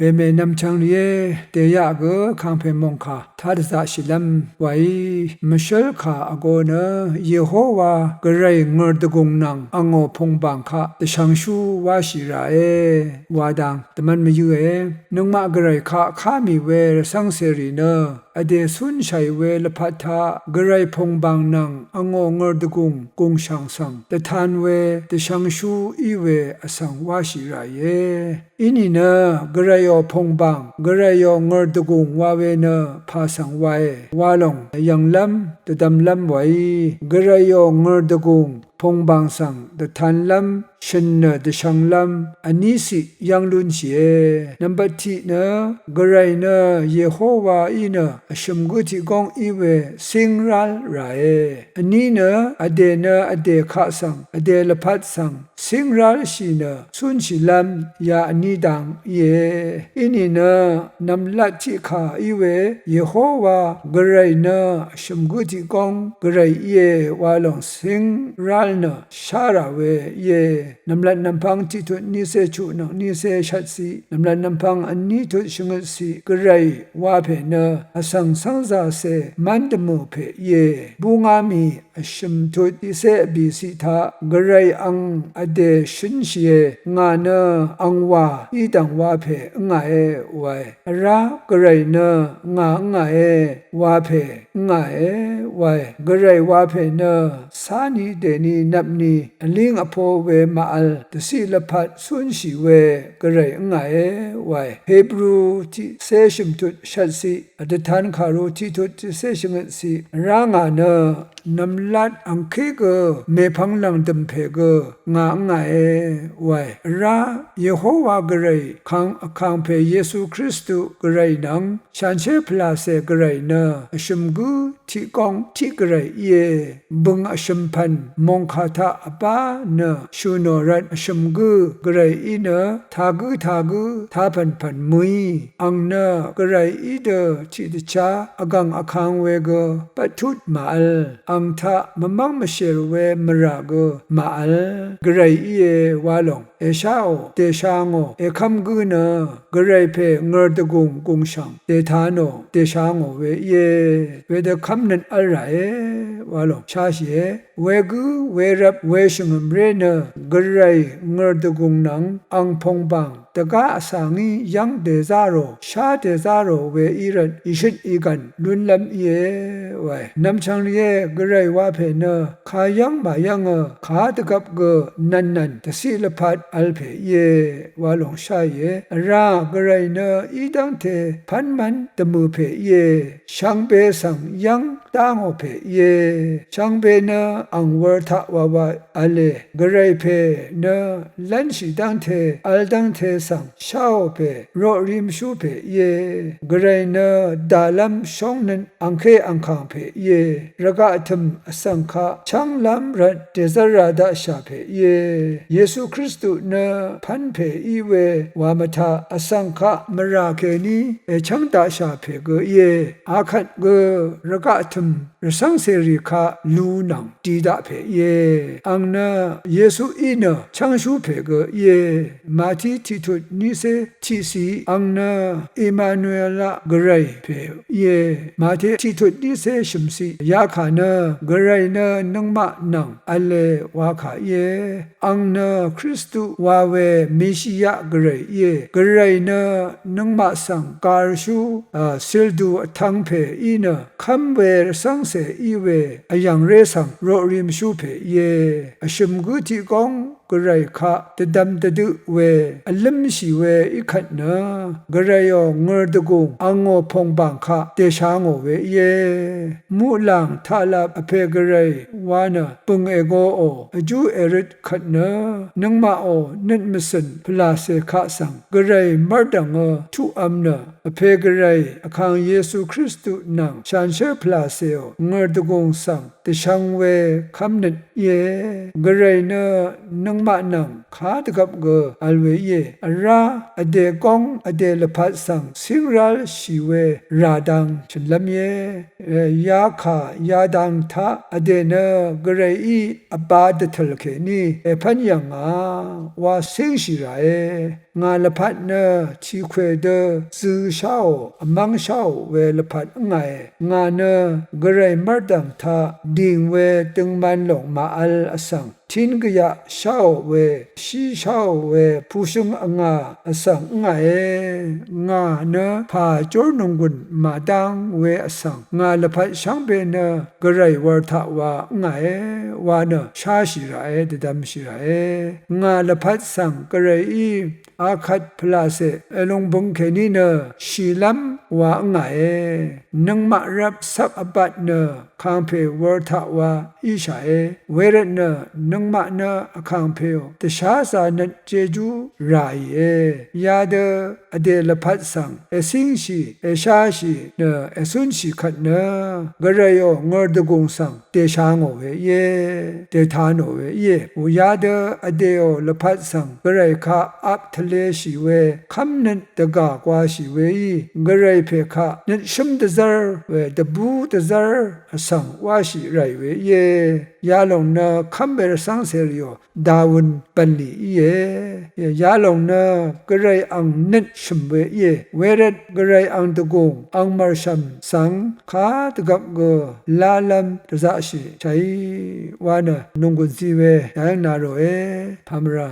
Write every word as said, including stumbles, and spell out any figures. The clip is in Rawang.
Bèmè nvmchvng rìé, dèyaq gø kàngpè mòngkà taq dvzaqshìlv́m waí mvshǿl kà vgō nø Yehowa gvray ngø̀rdvgùng nvng angò pùngbàng kaq dvshvngshú wáshì ràe wa dang dvmv́n mvyǿe. Nøngmaq gvray kaq ká mì we rvcv́ngcèrì nø vdè cúnshàì we lvpat taq gvray pùngbàng nvng angò ngø̀rdvgùng gùngshv̀ng svng dvtan we dvshvngshú í we vsvng wáshì ràìe. Inìnø gvrayò pùngbàng, gvrayò ngø̀rdvgùng wa we nø pà svng wae wa lòng vyv̀nglv́m dvdvmlv́m wèí gvrayò ngø̀rdvgùng pùngbàng svng dvtanlv́m shø̀n nø dvshvnglv́m vní ciq yv́ng lúnshìe. Nvmbat tiq nø gvray nø Yehowa í nø vshø̀m gǿ tiq góng í we cíng rál ràe. Vní nø vdè nø vdè kaq svng vdè lvpat svng cíng rálshì nø cúnshìlv́m ya vní dang íe. Inìnø nv̀mlat tiqkà í we Yehowa gvray nø vshø̀m gǿ tiq góng gvray íe wa lòng cíng rál nø shá rà we íe. Nv̀mlat nv̀mpvng tiqtut nícé chuq nvng nícé shvtciq, nv̀mlat nv̀mpvng vní tut shvngøtciq gvray wapè nø vsvng cv́ngzàcè mv́n dvmø̀ pè íe. Búngá mì vshø̀m tut tiqcé vbìciq taq gvray ang vdè shǿnshìe, ngà nø angwà í dv̀ng wapè ǿngàe wae. Vrá gvray nø ngà ǿngàe wapè ǿngàe wae. Gvray wapè nø cáni dèni nvpni vlíng vpo we màvl dvciq lvpat cúnshì we gvray ǿngàe wae. Hebru tiqcé shø̀mtut shvtciq, vdvtan kàru tiqtut tiqcé shvngøtciq, vrá ngà nø nv̀mlat angké gø mèpvng lv̀ngdø̀m pè gø ngà ǿngàe wae. Vrá Yehowa gvray kang vkàngpè Yesu Kristu gvray nvng shanshér pvlàcè gvray nø vshø̀m gǿ tiq góng tiq gvray íe. Bø̀ng vshø̀m pv̀n mòngkà taq vbá nø shø̀ nò rvt vshø̀m gǿ gvray í nø tagǿ tagǿ tapv̀npv̀n mø̀í. Ang nø gvray í dø tiqdvchá vgv̀ng vkang we gø bvttut màvl. Ang taq mvmv́ng mvshèr we mvrà gø màvl. Gvray íe wa lòng èsháò, dèsha ngò, èkv́m gǿ nø gvray pè ngø̀rdvgùng gùngshv̀ng dèta nò, dèsha ngò we íe. Wedø kv́mnøt v́l ràe wa lòng sháshìe. Wegǿ, wervp, weshvngø̀mré nø gvray ngø̀rdvgùng nvng ang pùngbàng dvgá vsa ngí yv́ng dèzá rò, shá dèzá rò we í rvt ìshøt ìgv̀n lúnlv́m íe wae. Nvmchvng rìé, gvray wapè nø kayv́ng màyv́ngø kadvgvp gø nv̀nnv̀n dvciq lvpat vl pè íe wa lòng sháìe. Vrá gvray nø í dv́ngte pv́nmv́n dvmø̀ pè íe. Shvngbe svng yv́ng dá ngò pè íe. Shvngbe nø ang wur taq wawa v̄le. Gvray pè nø lv́nshì dv́ngte vl dv́ngte svng sháò pè, roqrimshú pè íe. Gvray nø dàlv́m shóngnøt angké angkàng pè íe. Rvgaq tø̀m vsvng kaq chv́nglv́m rvt dèzv́ra daqshà pè íe. Yesu Kristu nø pv́n pè í we wa mvtaq vsvng kaq mvrà kèní èchv́ng daqshà pè gø íe. Akvt gø rvgaq tø̀m rvcv́ngcèrì kaq lu nvng di daq pè íe. Ang nø Yesu í nø chv́ngshú pè gø íe. Màti tiqtut nícé tiqciq, ang nø Emanuelaq gvray pè íe. Màte tiqtut nícé shø̀mciq, yakà nø gvray nø nøngmaq nvng v̄le wakà íe. Ang nø Kristu wa we Meshia gvray íe. Gvray nø nøngmaq svng gàrshú, a, cìldù vtvng pè í nø kv́m we rvcv́ngcè í we vyv̀ngré svng roqrimshú pè íe. Vshø̀m gǿ tiq góng gvray kaq dvdvm dvdøq we vlǿmshì we í kvt nø gvrayò ngø̀rdvgùng angò pùngbàng kaq dèsha ngò we íe. Muqlàng taqlap vpè gvray wa nø bø̀ng ègoò vjú èrøt kvt nø nøngmaqò nøt mvcø̀n pvlàcè kaq svng gvray mv́rdv̀ngø tuqvm nø vpè gvray vkàng Yesu Kristu nvng shanshér pvlàcèò ngø̀rdvgùng svng dvshvng we kv́mnøt íe. Gvray nø nøng nøngmaq nvng kadvgvp gø vl we íe. Vrá vdè góng vdè lvpat svng cíng rálshì we rà dang shø̀nlv́m íe. Yakà yadang taq vdè nø Gvrayí vbā dvtø̀l kèní èpv́n yv̀ngà wa cíngshì ràe. Ngà lvpat nø tiqkwè dø zø̄sháò vmv́ngsháò we lvpat ǿngàe. Ngà nø Gvray mv́rdv̀ng taq dìng we døngman lòng màvl vsvng tín gvyaq sháò we, shísháò we, pushøng vngà vsvng ǿngàe. Ngà nø pà jórnònggùn màdáng we vsvng, ngà lvpat shvngbe nø Gvray wur taq wa ǿngàe, wa nø sháshì ràe, dvdvmshì ràe. Ngà lvpat svng Gvrayí akvt pvlàcè èlungbøng kèní nø shìlv́m wa ǿngàe. Nøngmaq rvp cvp vbat nø kàngpè wur taq wa íshàe. Wervtnø nøngmaq nø vkàngpèò dvsházā nøt jejú ràìe. Yadø vdè lvpat svng ècíngshì èsháshì nø ècúnshì kvt nø Gvrayò ngø̀rdvgùng svng dèsha ngò we íe, dèta nò we íe. Yadø vdèò lvpat svng Gvray kaq ap tvleshì we kv́mnøt dvgà gwāshì weí Gvray pè kaq nøtshǿm dvzv́r we dvbú dvzv́r vsvng wáshì ràì we íe. Yalòng nø kv́m we rvcv́ng cèrìò dawøn bv̀nlì íe. Yalòng nø Gvray ang nøt shø̀m we íe. Wervt Gvray ang dvgùng ang mv̀rshv̀m svng kadvgvp gø lálv́m dvzaqshì shàí wa nø nònggùn zi we yayv́ng na ròe. Pamvra